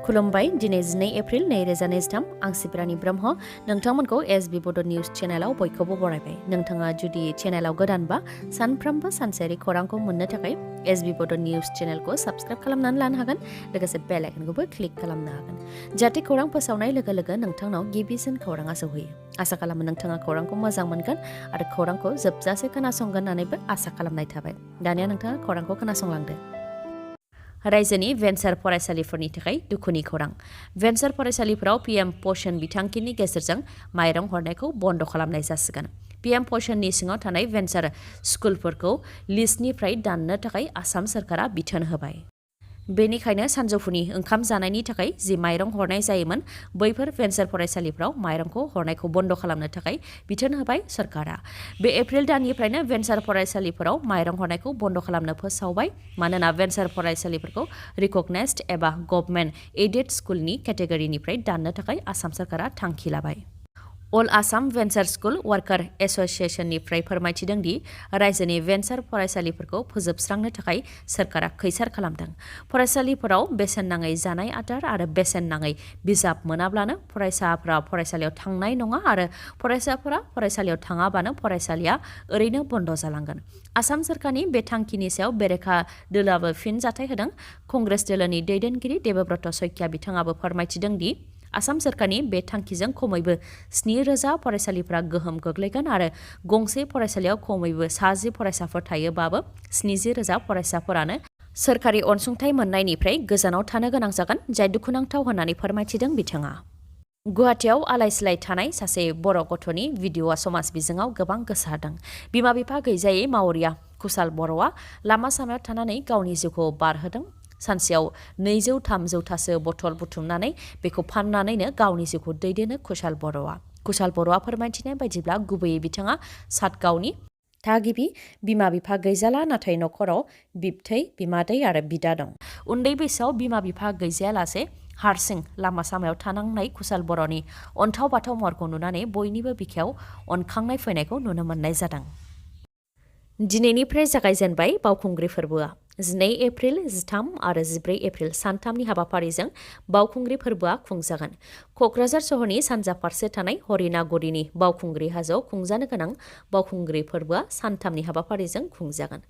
खुलुमबाय दिनै 2 एप्रिल 2023 आं सिब्रानि ब्रह्म नोंथांमोनखौ SBBodo News चेनेलाव बयखौबो बरायबाय। नोंथाङा जुदि चेनेलाव गोदानबा सानफ्रोमबो सानसेयारि खौरांखौ मोननो थाखाय SBBodo News चेनेलखौ साबस्क्राइब खालामनानै लानो हागोन लोगोसे बेल आइकनखौबो क्लिक खालामनो हागोन जाहाथे खौरां फोसावनाय लोगो लोगो नोंथांनाव गिबिसिन खौराङा सौहैयो। आसा खालामो नोंथाङा खौरांखौ मोजां मोनगोन आरो खौरांखौ जोबजासे खोनासंगोन होननानैबो आसा खालामनाय थाबाय। दानिया नोंथाङा खौरांखौ खोनासंलांदो। रायजोनि भेन्सार फरायसालिफोरनि थाखाय दुखुनि खौरां। भेन्सार फरायसालिफोराव PM पोषण बिथांखिनि गेजेरजों माइरं हरनायखौ बन्द खालामनाय जासिगोन। PM पोषणनि सिङाव थानाय भेन्सार स्कुलफोरखौ लिस्टनिफ्राय दाननो थाखाय आसाम सरकारा बिथोन होबाय। बेनिखायनो सानजौफुनि ओंखाम जानायनि थाखाय जि माइरं हरनाय जायोमोन बैफोर भेन्सार फरायसालिफोराव माइरंखौ हरनायखौ बन्द खालामनो थाखाय बिथोन होबाय सरकारा। बे एप्रिल दाननिफ्रायनो भेन्सार फरायसालिफोराव माइरं हरनायखौ बन्द खालामनो फोसावबाय मानोना भेन्सार फरायसालिफोरखौ रिकगनाइज्ड एबा गभर्नमेन्ट एडेड स्कुलनि केटेगरिनिफ्राय दाननो थाखाय आसाम सरकारा थांखि लाबाय। अल आसाम भेन्सार स्कुल वार्कार एस'सिएशननिफ्राय फोरमायथिदों दि रायजोनि भेन्सार फरायसालिफोरखौ फोजोबस्रांनो थाखाय सरकारा खैसार खालामदों। फरायसालिफोराव बेसेन नाङै जानाय आदार आरो बेसेन नाङै बिजाब मोनाब्लानो फरायसाफोरा फरायसालियाव थांनाय नङा आरो फरायसाफोरा फरायसालियाव थाङाबानो फरायसालिया ओरैनो बन्द जालांगोन। आसाम सरकारनि बे थांखिनि सायाव बेरेखा दोलोआबो फिनजाथाय होदों। कंग्रेस दोलोनि दैदेनगिरि देबब्रत सैकिया बिथाङाबो फोरमायथिदों दि आसाम सरकारनि बे थांखिजों खमैबो 7,000 फरायसालिफोरा गोहोम गोग्लैगोन आरो गंसे फरायसालियाव खमैबो 10 फरायसाफोर थायोबाबो 70,000 फरायसाफोरानो सोरखारि अनसुंथाइ मोननायनिफ्राय गोजानाव थानो गोनां जागोन जाय दुखुनांथाव होननानै फोरमायथिदों बिथाङा। गुवाहाटीआव आलाय-सिलाय थानाय सासे बर' गथ'नि भिडिअ'आ समाज बिजोङाव गोबां गोसारदों। बिमा-बिफा गैजायै मावरिया खुसाल बर'आ लामा सामायाव थानानै गावनि जिउखौ बारहोदों। सानसेयाव 200-300थासो बथल बुथुमनानै बेखौ फाननानैनो गावनि जिउखौ दैदेनो खुसाल बर'आ फोरमायथिनाय बायदिब्ला गुबैयै बिथाङा सातगावनि थागिबि। बिमा-बिफा गैजाला नाथाय नखराव बिबथै बिमादै आरो बिदा दं। उन्दै बैसोआव बिमा-बिफा गैजायालासे हारसिं लामा सामायाव थानांनाय खुसाल बर'नि अन्थाव बाथाव महरखौ नुनानै बयनिबो बिखायाव अनखांनाय फैनायखौ नुनो मोननाय जादों। दिनैनिफ्राय जागायजेनबाय बावखुंग्रि फोरबोआ। 2 एप्रिल, 13 आरो 14 एप्रिल सानथामनि हाबाफारिजों बावखुंग्रि फोरबोआ खुंजागोन। क'क्राझार सहरनि सानजा फारसे थानाय हरिनागुरिनि बावखुंग्रि हाजोआव खुंजानो गोनां बावखुंग्रि फोरबोआ सानथामनि हाबाफारिजों खुंजागोन।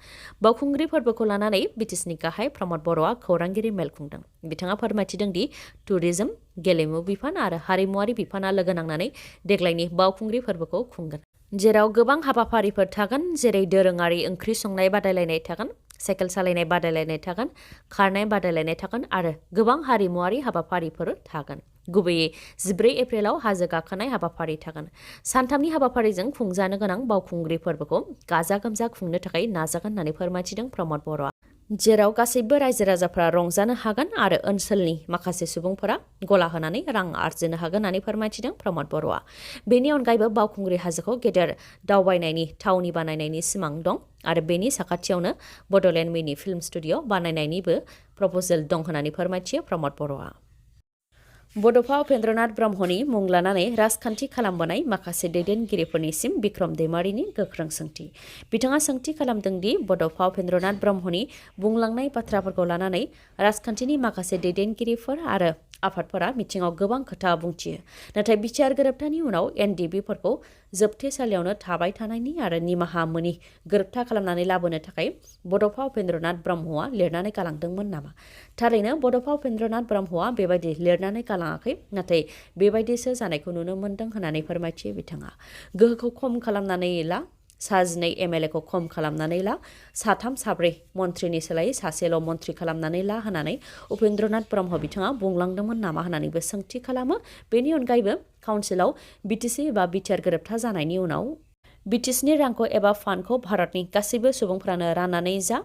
बावखुंग्रि फोरबोखौ लानानै बिटिसिनि गाहाय प्रमद बर'आ खौरांगिरि मेल खुंदों। बिथाङा फोरमायथिदों दि टुरिजम, गेलेमु बिफान आरो हारिमुवारि बिफाना लोगो नांनानै देग्लायनि बावखुंग्रि फोरबोखौ खुंगोन। जेराव गोबां हाबाफारिफोर थागोन जेरै दोरोङारि ओंख्रि संनाय बादायलायनाय थागोन, साइकेल सालायनाय बादायलायनाय थागोन, खारनाय बादायलायनाय थागोन आरो गोबां हारिमुवारि हाबाफारिफोर थागोन। गुबैयै 14 एप्रिलाव हाजो गाखोनाय हाबाफारि थागोन। सानथामनि हाबाफारिजों खुंजानो गोनां बावखुंग्रि फोरबोखौ गाजा-गोमजा खुंनो थाखाय नाजागोन होननानै फोरमायथिदों प्रमद बर'आ। जेराव गासैबो रायजो राजाफोरा रंजानो हागोन आरो ओनसोलनि माखासे सुबुंफोरा गला होनानै रां आरजिनो हागोन होननानै फोरमायथिदों प्रमद बर'आ। बेनि अनगायैबो बावखुंग्रि हाजोखौ गेदेर दावबायनायनि थावनि बानायनायनि सिमां दं आरो बेनि साखाथियावनो बड'लेण्ड मिनि फिल्म स्टुडिअ' बानायनायनिबो प्रप'जेल दं होननानै फोरमायथियो प्रमद बर'आ। बड'फा उपेन्द्रनाथ ब्रह्मनि मुं लानानै राजखान्थि खालामबोनाय माखासे दैदेनगिरिफोरनिसिम बिक्रम दैमारिनि गोख्रों सोंथि। बिथाङा सोंथि खालामदों दि बड'फा उपेन्द्रनाथ ब्रह्मनि बुंलांनाय बाथ्राफोरखौ लानानै राजखान्थिनि माखासे दैदेनगिरिफोर आरो आफादफोरा मिथिङाव गोबां खोथा बुंथियो। नाथाय बिटिआर गोरोबथानि उनाव NDBफोरखौ जोबथेसालियावनो थाबाय थानायनि आरो निमाहा मोनि गोरोबथा खालामनानै लाबोनो थाखाय बड'फा उपेन्द्रनाथ ब्रह्मआ लिरनानै गालांदोंमोन नामा? थारैनो बड'फा उपेन्द्रनाथ ब्रह्मआ बेबायदि लिरनानै गालाङाखै, नाथाय बेबायदिसो जानायखौ नुनो मोनदों होननानै फोरमायथियो बिथाङा। गोहोखौ खम खालामनानै ला, 12 MLAखौ खम खालामनानै ला, 3-4 मन्थ्रिनि सोलायै सासेल' मन्थ्रि खालामनानै ला होननानै उपेन्द्रनाथ ब्रह्म बिथाङा बुंलांदोंमोन नामा होननानैबो सोंथि खालामो। बेनि अनगायैबो काउन्सिलाव बिटिसि एबा बिटिआर गोरोबथा जानायनि उनाव बिटिसिनि रांखौ एबा फान्डखौ भारतनि गासैबो सुबुंफ्रानो राननानै जा,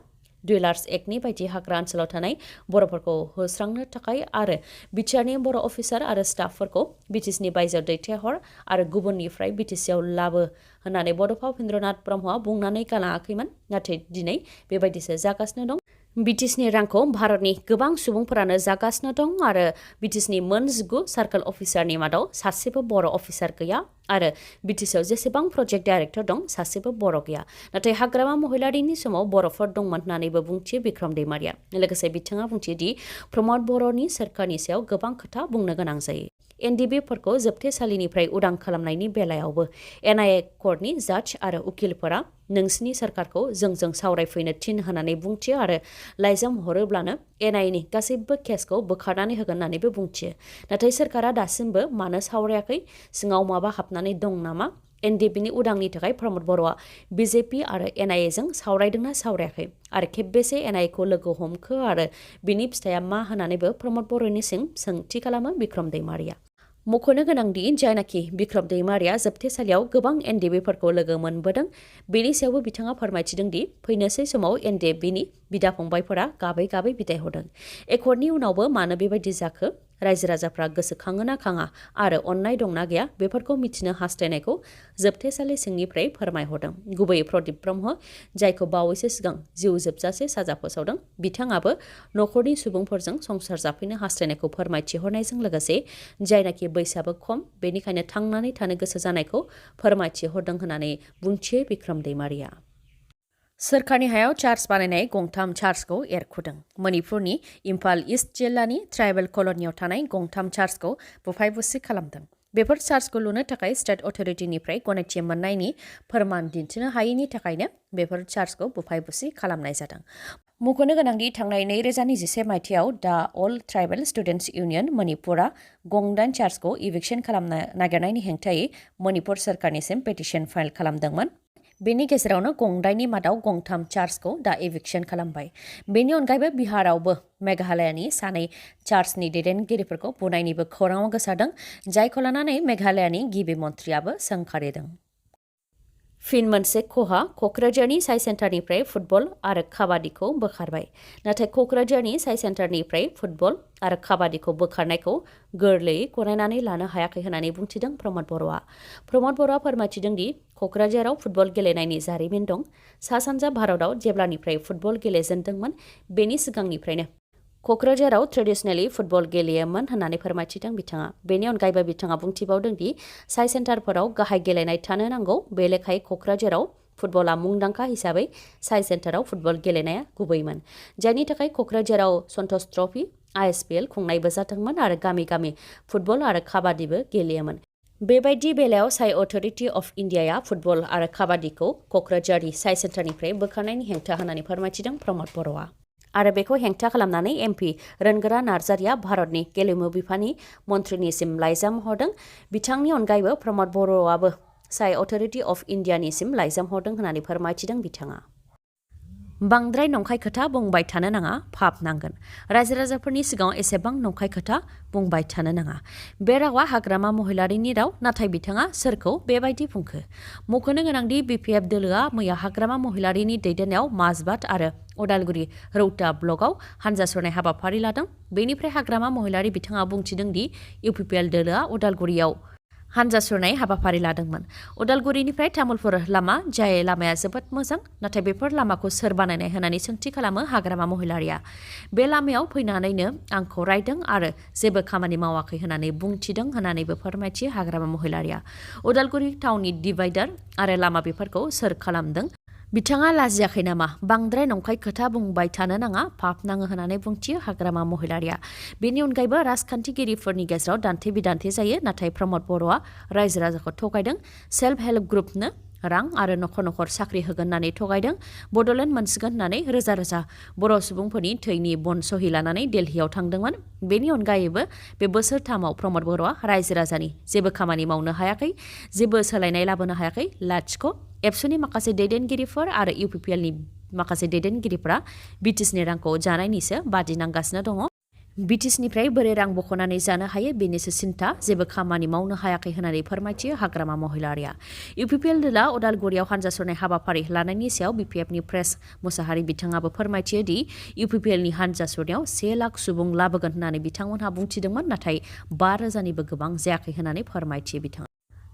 डुवेलार्स एक्टनि बायदि हाग्रा ओनसोलाव थानाय बर'फोरखौ होस्रांनो थाखाय आरो बिटिआरनि बर' अफिसार आरो स्टाफफोरखौ बिटिसिनि बायजोआव दैथायहर आरो गुबुननिफ्राय बिटिसिआव लाबो होननानै बड'फा उपेन्द्रनाथ ब्रह्मआ बुंनानै गालाङाखैमोन, नाथाय दिनै बेबायदिसो जागासिनो दं। बिटिसिनि रांखौ भारतनि गोबां सुबुंफोरानो जागासिनो दं आरो बिटिसिनि मोन 19 सार्कल अफिसारनि मादाव सासेबो बर' अफिसार गैया आरो बिटिसिआव जेसेबां प्रजेक्ट डाइरेक्टर दं सासेबो बर' गैया। नाथाय हाग्रामा महिलारिनि समाव बर'फोर दंमोन होननानैबो बुंथियो बिक्रम दैमारिया। लोगोसे बिथाङा बुंथियो दि प्रमद बर'नि सोरखारनि सायाव गोबां खोथा बुंनो गोनां जायो। एनडिबिफोरखौ जोबथेसालिनिफ्राय उदां खालामनायनि बेलायावबो एनआइए कर्टनि जाज आरो उकिलफोरा नोंसिनि सोरखारखौ जोंजों सावरायफैनो थिन होनानै बुंथियो आरो लाइजाम हरोब्लानो एनआइएनि गासैबो केसखौ बोखारनानै होगोन होननानैबो बुंथियो। नाथाय सोरखारा दासिमबो मानो सावरायाखै, सिङाव माबा हाबनानै दं नामा? एनडिबिनि उदांनि थाखाय प्रमद बर'आ बिजेपि आरो एनआइएजों सावरायदोंना सावरायाखै आरो खेबबेसे एनआइएखौ लोगो हमखो आरो बिनि फिथाइया मा होननानैबो प्रमद बर'निसिम सोंथि खालामो बिक्रम दैमारिया। मख'नो गोनांदि जायनाखि बिक्रम दैमारिया जोबथेसालियाव गोबां एनडिबिफोरखौ लोगो मोनबोदों, बेनि सायावबो बिथाङा फोरमायथिदों दि फैनोसै समाव एनडिबिनि बिदा फंबायफोरा गाबै गाबै बिदाय हरदों। एकर्डनि उनावबो मानो बेबायदि जाखो? रायजो राजाफ्रा गोसोखाङो ना खाङा आरो अननाय दंना गैया बेफोरखौ मिथिनो हास्थायनायखौ जोबथेसालि सिंनिफ्राय फोरमायहरदों। गुबैयै प्रदीप ब्रह्म, जायखौ बावैसो सिगां जिउ जोबजासे साजा फोसावदों, बिथाङाबो नखरनि सुबुंफोरजों संसार जाफैनो हास्थायनायखौ फोरमायथिहरनायजों लोगोसे जायनाखि बैसोआबो खम, बेनिखायनो थांनानै थानो गोसो जानायखौ फोरमायथिहरदों होननानै बुंथियो बिक्रम दैमारिया। सोरखारनि हायाव चार्च बानायनाय गंथाम चार्चखौ एरखुदों। मणिपुरनि इम्फाल इस्ट जिल्लानि ट्राइबेल कलनियाव थानाय गंथाम चार्चखौ बुफाय बुसि खालामदों। बेफोर चार्चखौ लुनो थाखाय स्टेट अथ'रिटिनिफ्राय गनायथि मोननायनि फोरमान दिन्थिनो हायैनि थाखायनो बेफोर चार्चखौ बुफाय बुसि खालामनाय जादों। मख'नो गोनांदि थांनाय 2021 मायथाइयाव दा अल ट्राइबेल स्टुडेन्ट्स इउनियन मणिपुरा गंदाइन चार्चखौ इभिक्सन खालामनो नागिरनायनि हेंथायै मणिपुर सोरखारनिसिम पेटिशन फाइल खालामदोंमोन। बेनि गेजेरावनो गंदाइननि मादाव गंथाम चार्चखौ दा इभिक्सन खालामबाय। बेनि अनगायैबो बिहारावबो मेघालयानि सानै चार्चनि दैदेनगिरिफोरखौ बुनायनिबो खौराङाव गोसारदों, जायखौ लानानै मेघालयानि गिबि मन्थ्रियाबो सोंखारिदों। फिन मोनसे खहा, क'क्राझारनि साइ सेन्टारनिफ्राय फुटबल आरो काबादिखौ बोखारबाय। नाथाय क'क्राझारनि साइ सेन्टारनिफ्राय फुटबल आरो काबादिखौ बोखारनायखौ गोरलैयै गनायनानै लानो हायाखै होननानै बुंथिदों प्रमद बर'आ। प्रमद बर'आ फोरमायथिदों दि क'क्राझाराव फुटबल गेलेनायनि जारिमिन दं। सा सानजा भारतआव जेब्लानिफ्राय फुटबल गेलेजेनदोंमोन, बेनि सिगांनिफ्रायनो क'क्राझाराव ट्रेडिसनेलि फुटबल गेलेयोमोन होननानै फोरमायथिदों बिथाङा। बेनि अनगायैबो बिथाङा बुंथिबावदों दि साइ सेन्टारफोराव गाहाय गेलेनाय थानो नांगौ, बे लेखायै क'क्राझाराव फुटबला मुंदांखा हिसाबै साइ सेन्टाराव फुटबल गेलेनाया गुबैमोन, जायनि थाखाय क'क्राझाराव सन्टोष ट्रफी, ISPL खुंनायबो जादोंमोन आरो गामि गामि फुटबल आरो काबादिबो गेलेयोमोन। बेबायदि बेलायाव साइ अथ'रिटि अफ इन्डियाया फुटबल आरो काबादिखौ क'क्राझारनि साइ सेन्टारनिफ्राय बोखारनायनि हेंथा होननानै फोरमायथिदों प्रमद बर'आ। आरो बेखौ हेंथा खालामनानै MP रोनगोरा नार्जारिया भारतनि गेलेमु बिफाननि मन्थ्रिनिसिम लाइजाम हरदों। बिथांनि अनगायैबो प्रमद बर'आबो साइ अथ'रिटि अफ इन्डियानिसिम लाइजाम हरदों होननानै फोरमायथिदों बिथाङा। बांद्राय नंखाय खोथा बुंबाय थानो नाङा, पाप नांगोन। रायजो राजाफोरनि सिगाङाव एसेबां नंखाय खोथा बुंबाय थानो नाङा। बे रावा हाग्रामा महिलारिनि राव, नाथाय बिथाङा सोरखौ बेबायदि बुंखो? मख'नो गोनांदि BPF दोलोआ मैया हाग्रामा महिलारिनि दैदेननायाव माजबाद आरो उदालगुरि रौता ब्लकआव हानजा सुरनाय हाबाफारि लादों। बेनिफ्राय हाग्रामा महिलारि बिथाङा बुंथिदों दि UPPL दोलोआ उदालगुरियाव हानजा सुरनाय हाबाफारि लादोंमोन। उदालगुरिनिफ्राय तामुलपुर लामा, जाय लामाया जोबोद मोजां, नाथाय बेफोर लामाखौ सोर बानायनाय होननानै सोंथि खालामो हाग्रामा महिलारिया। बे लामायाव फैनानैनो आंखौ रायदों आरो जेबो खामानि मावाखै होननानै बुंथिदों होननानैबो फोरमायथियो हाग्रामा महिलारिया। उदालगुरि टाउननि डिभाइडार आरो लामा बेफोरखौ सोर खालामदों? बिथाङा लाजियाखै नामा? बांद्राय नंखाय खोथा बुंबाय थानो नाङा, पाप नाङो होननानै बुंथियो हाग्रामा महिलारिया। बेनि अनगायैबो राजखान्थिगिरिफोरनि गेजेराव दान्थे बिदान्थे जायो, नाथाय प्रमद बर'आ रायजो राजाखौ थगायदों। सेल्फ हेल्प ग्रुपनो रां आरो नखर नखर साख्रि होगोन होननानै थगायदों। बड'लेण्ड मोनसिगोन होननानै रोजा रोजा बर' सुबुंफोरनि थैनि बन सहि लानानै दिल्लीयाव थांदोंमोन। बेनि अनगायैबो बे बोसोरथामाव प्रमद बर'आ रायजो राजानि जेबो खामानि मावनो हायाखै, जेबो सोलायनाय लाबोनो हायाखै, लाथिख'। एबसुनि माखासे दैदेनगिरिफोर आरो UPPLनि माखासे दैदेनगिरिफोरा बिटिसिनि रांखौ जानायनिसो बादिनांगासिनो दङ। बिटिसिनिफ्राय बोरै रां बख'नानै जानो हायो बेनिसो सिन्था, जेबो खामानि मावनो हायाखै होननानै फोरमायथियो हाग्रामा महिलारिया। UPPL दोला उदालगुरियाव हानजा सुरनाय हाबाफारि लानायनि सायाव BPFनि प्रेस मुसाहारि बिथाङाबो फोरमायथियो दि UPPLनि हानजा सुरनायाव 1 लाख सुबुं लाबोगोन होननानै बिथांमोनहा बुंथिदोंमोन, नाथाय 5,000निबो गोबां जायाखै होननानै फोरमायथियो बिथाङा।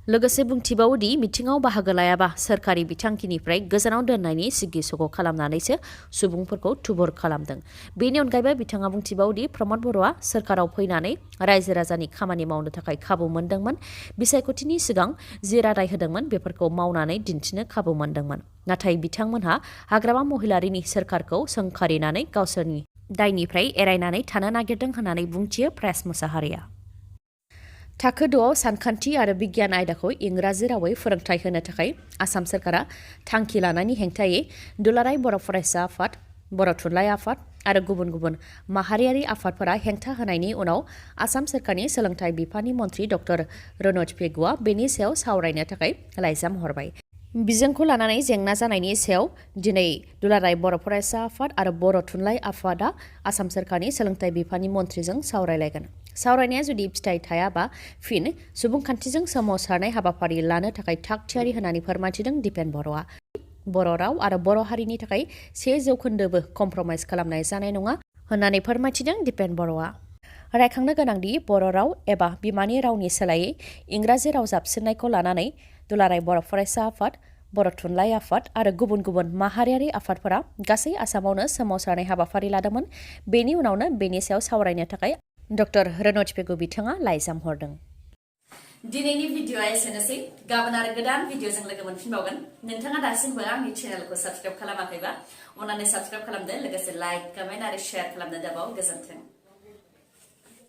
लोगोसे बुंथिबावोदि मिथिङाव बाहागो लायाबा सोरखारि बिथांखिनिफ्राय गोजानाव दोननायनि सिगि सग' खालामनानैसो सुबुंफोरखौ थुबुर खालामदों। बेनि अनगायैबो बिथाङा बुंथिबावोदि प्रमद बर'आ सोरखाराव फैनानै रायजो राजानि खामानि मावनो थाखाय खाबु मोनदोंमोन। बिसायख'थिनि सिगां जि रादाय होदोंमोन बेफोरखौ मावनानै दिन्थिनो खाबु मोनदोंमोन। नाथाय बिथांमोनहा हाग्रामा महिलारिनि सोरखारखौ सोंखारिनानै गावसोरनि दायनिफ्राय एरायनानै थानो नागिरदों होननानै बुंथियो प्रेस मुसाहारिया। थाखो 6आव सानखान्थि आरो बिगियान आयदाखौ इंराजि रावै फोरोंथाय होनो थाखाय आसाम सोरखारा थांखि लानायनि हेंथायै दुलाराय बर' फरायसा आफाद, बर' थुनलाइ आफाद आरो गुबुन गुबुन माहारियारि आफादफोरा हेंथा होनायनि उनाव आसाम सोरखारनि सोलोंथाइ बिफाननि मन्थ्रि डक्टर रनज पेगुआ बेनि सायाव सावरायनो थाखाय लाइजाम हरबाय। बिजोंखौ लानानै जेंना जानायनि सायाव दिनै दुलाराय बर' फरायसा आफाद आरो बर' थुनलाइ आफादा आसाम सोरखारनि सोलोंथाइ बिफाननि मन्थ्रिजों सावरायलायगोन। सावरायनाया जुदि फिथाइ थायाबा फिन सुबुंखान्थिजों सोमावसारनाय हाबाफारि लानो थाखाय थाग थियारि होननानै फोरमायथिदों दिपेन बर'आ। बर' राव आरो बर' हारिनि थाखाय 1% कमप्रमाइज खालामनाय जानाय नङा होननानै फोरमायथिदों दिपेन बर'आ। रायखांनो गोनांदि बर' राव एबा बिमानि रावनि सोलायै इंराजि राव जाबसिननायखौ लानानै दुलाराय बर' फरायसा आफाद, बर' थुनलाइ आफाद आरो गुबुन गुबुन माहारियारि आफादफोरा गासै आसामावनो सोमावसारनाय हाबाफारि लादोंमोन। बेनि उनावनो बेनि सायाव सावरायनो थाखाय डक्टर रनज पेगु बिथाङा लाइजाम हरदों। दिनैनि भिडिअ'आ एसेनोसै। गाबोन आरो गोदान भिडिअ'जों लोगो मोनफिनबावगोन। नोंथाङा दासिमबो आंनि चेनेलखौ साबस्क्राइब खालामाखैबा अन्नानै साबस्क्राइब खालामदो। लोगोसे लाइक, कमेन्ट आरो शेयार खालामनो दाबाव। गोजोन्थों।